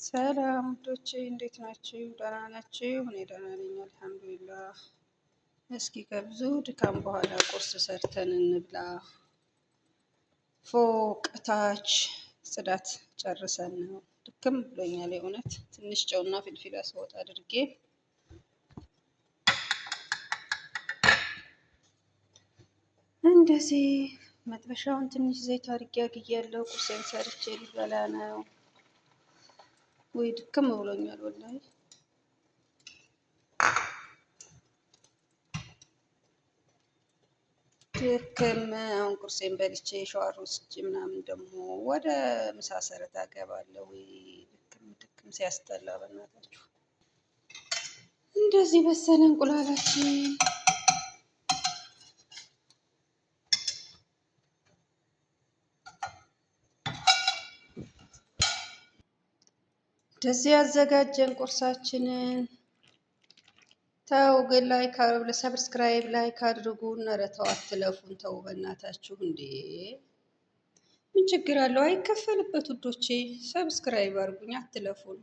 ሰላም ውዶቼ እንዴት ናችሁ? ደህና ናችሁ? እኔ ደህና ነኝ አልሐምዱሊላህ። እስኪ ከብዙ ድካም በኋላ ቁርስ ሰርተን እንብላ። ፎቅ ታች ጽዳት ጨርሰን ነው። ድክም ብሎኛል የእውነት። ትንሽ ጨውና فلفل أسود አድርጌ እንደዚህ መጥበሻውን ትንሽ ዘይት አድርጌ አግያለሁ። ቁርሴን ሰርቼ ልበላ ነው። ወይ ድክም ብሎኛል ወላሂ። ድክም። አሁን ቁርሴን በልቼ ሸዋር ወስጄ ምናምን ደግሞ ወደ ምሳ ሰረታ እገባለሁ። ወይ ድክም ድክም ሲያስጠላ በእናታችሁ። እንደዚህ በሰለ እንቁላላችን። እንደዚህ ያዘጋጀን ቁርሳችንን። ተው ግን like subscribe like አድርጉ። ኧረ ተው አትለፉን። ተው በእናታችሁ እንዴ! ምን ችግር አለው? አይከፈልበት ውዶቼ። Subscribe አድርጉኝ፣ አትለፉን።